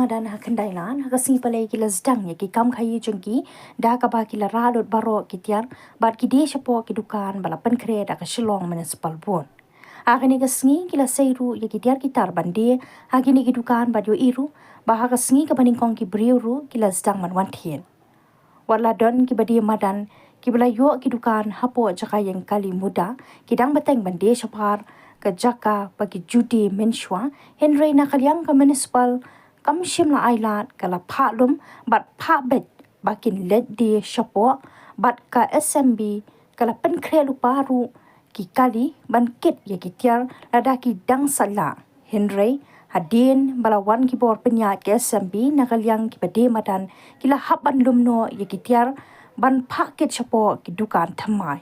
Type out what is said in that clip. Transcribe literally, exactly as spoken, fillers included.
Madan ha Khyndailad, ha ka sngi Palei ki la sdang ïa ki kam khaïi jong ki, da kaba ki la rah lut baroh ki tiar bad ki die shapoh ki dukan ba la pynkhreh da ka Shillong Municipal Board. Ha kane ka sngi ki la sei ruh ïa ki tiar ki tar ban die ha kine ki dukan bad ïohi ruh ba ha ka sngi kaba nyngkong ki briew ruh ki la sdang ban wan thied. Wat la don kiba die madan kiba la ïoh ki dukan hapoh jaka ïeng kali muda, ki dang bteng ban die shabar ka jaka ba ki ju die mynshuwa, hynrei na ka liang ka municipal kam shym la ai lad, ka la phah lum bad phah beit ba kin leit die shapoh, bad ka S M B ka la pynkhreh lypa ruh ki kali ban kit ïa ki tiar lada ki dang salah. Hynrei hadien ba la wan ki bor pynïaid ka S M B, na ka liang kiba die madan ki la hap ban lum noh ïa ki tiar ban phah kit shapoh ki dukan thymmai.